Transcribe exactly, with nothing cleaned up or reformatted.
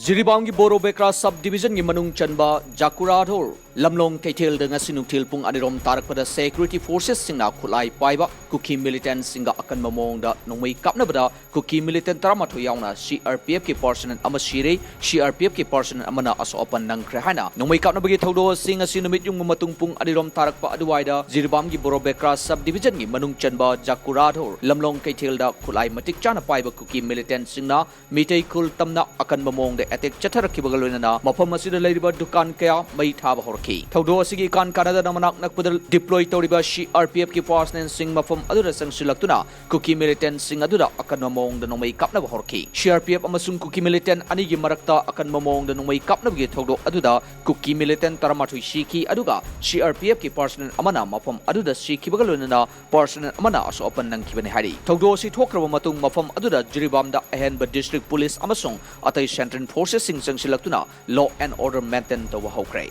ꯖꯤꯔꯤꯕꯥꯝꯒꯤ ꯕꯣꯔꯣꯕꯦꯀ꯭ꯔꯥ sub division ꯒꯤ ꯃꯅꯨꯡ ꯆꯟꯕ ꯖꯥꯀꯨꯔꯥꯙꯣꯔ ꯂꯝꯂꯣꯡ ꯀꯩꯊꯦꯜꯗ ꯉꯁꯤ ꯅꯨꯡꯊꯤꯜ ꯄꯨꯡ ꯑꯅꯤꯔꯣꯝ ꯇꯥꯔꯛꯄꯗ security forces ꯁꯤꯡꯅ ꯈꯨꯠꯂꯥꯏ ꯄꯥꯏꯕ ꯀꯨꯀꯤ militant ꯁꯤꯡꯒ ꯑꯀꯟꯕ ꯃꯑꯣꯡꯗ ꯅꯣꯡꯃꯩ ꯀꯥꯞꯅꯕꯗ ꯀꯨꯀꯤ militant ꯇꯔꯥꯃꯥꯊꯣꯏ ꯌꯥꯎꯅ C R P F ꯀꯤ personnel ꯑꯃ ꯁꯤꯔꯦ, C R P F ꯀꯤ personnel ꯑꯃꯅ ꯑꯁꯣꯛ ꯑꯄꯟ ꯅꯪꯈ꯭ꯔꯦ ꯍꯥꯏꯅ ꯅꯣꯡꯃꯩ ꯀꯥꯞꯅꯕꯒꯤ ꯊꯧꯗꯣꯛ ꯑꯁꯤ ꯉꯁꯤ ꯅꯨꯃꯤꯠ ꯌꯨꯡꯕ ꯃꯇꯨꯡ ꯄꯨꯡ ꯑꯅꯤꯔꯣꯝ ꯇꯥꯔꯛꯄ ꯑꯗꯨꯋꯥꯏꯗ ꯖꯤꯔꯤꯕꯥꯝꯒꯤ ꯕꯣꯔꯣꯕꯦꯀ꯭ꯔꯥ sub division ꯒꯤ ꯃꯅꯨꯡ ꯆꯟꯕ ꯖꯥꯀꯨꯔꯥꯙꯣꯔ ꯂꯝꯂꯣꯡ ꯀꯩꯊꯦꯜꯗ ꯈꯨꯠꯂꯥꯏ ꯃꯇꯤꯛ ꯆꯥꯅ ꯄꯥꯏꯕ ꯀꯨꯀꯤ militant ꯁꯤꯡꯅ ꯃꯤꯇꯩ ꯈꯨꯜ ꯇꯝꯅ ꯑꯀꯟꯕ ꯃꯑꯣꯡꯗ attack ꯆꯠꯊꯔꯛꯈꯤꯕꯒ ꯂꯣꯏꯅꯅ ꯃꯐꯝ ꯑꯁꯤꯗ ꯂꯩꯔꯤꯕ ꯗꯨꯀꯥꯟ ꯀꯌꯥ ꯃꯩ ꯊꯥꯕ ꯍꯧꯔꯛꯈꯤ꯫ ꯊꯧꯗꯣꯛ ꯑꯁꯤꯒꯤ ꯏꯀꯥꯟ ꯀꯥꯟꯅꯗꯅ ꯃꯅꯥꯛ ꯅꯛꯄꯗ deploy ꯇꯧꯔꯤꯕ C R P F ꯀꯤ personnel ꯁꯤꯡ ꯃꯐꯝ ꯑꯗꯨꯗ ꯆꯪꯁꯤꯜꯂꯛꯇꯨꯅ ꯀꯨꯀꯤ militant ꯁꯤꯡ ꯑꯗꯨꯗ ꯑꯀꯟꯕ ꯃꯑꯣꯡꯗ ꯅꯣꯡꯃꯩ ꯀꯥꯞꯅꯕ ꯍꯧꯔꯛꯈꯤ꯫ C R P F ꯑꯃꯁꯨꯡ ꯀꯨꯀꯤ militant ꯑꯅꯤꯒꯤ ꯃꯔꯛꯇ ꯑꯀꯟꯕ ꯃꯑꯣꯡꯗ ꯅꯣꯡꯃꯩ ꯀꯥꯞꯅꯕꯒꯤ ꯊꯧꯗꯣꯛ ꯑꯗꯨꯗ ꯀꯨꯀꯤ militant ꯇꯔꯥꯃꯥꯊꯣꯏ ꯁꯤꯈꯤ, ꯑꯗꯨꯒ C R P F ꯀꯤ personnel ꯑꯃꯅ ꯃꯐꯝ ꯑꯗꯨꯗ ꯁꯤꯈꯤꯕꯒ ꯂꯣꯏꯅꯅ personnel ꯑꯃꯅ ꯑꯁꯣꯛ ꯑꯄꯟ ꯅꯪꯈꯤꯕꯅꯤ ꯍꯥꯏꯔꯤ꯫ ꯊꯧꯗꯣꯛ ꯑꯁꯤ ꯊꯣꯛꯈ꯭ꯔꯕ ꯃꯇꯨꯡ ꯃꯐꯝ ꯑꯗꯨꯗ ꯖꯤꯔꯤꯕꯥꯝꯗ ꯑꯍꯦꯟꯕ district police ꯑꯃꯁꯨꯡ ꯑꯇꯩ central forces ꯁꯤꯡ ꯆꯪꯁꯤꯜꯂꯛꯇꯨꯅ law and order maintain ꯇꯧꯕ ꯍꯧꯈ꯭ꯔꯦ꯫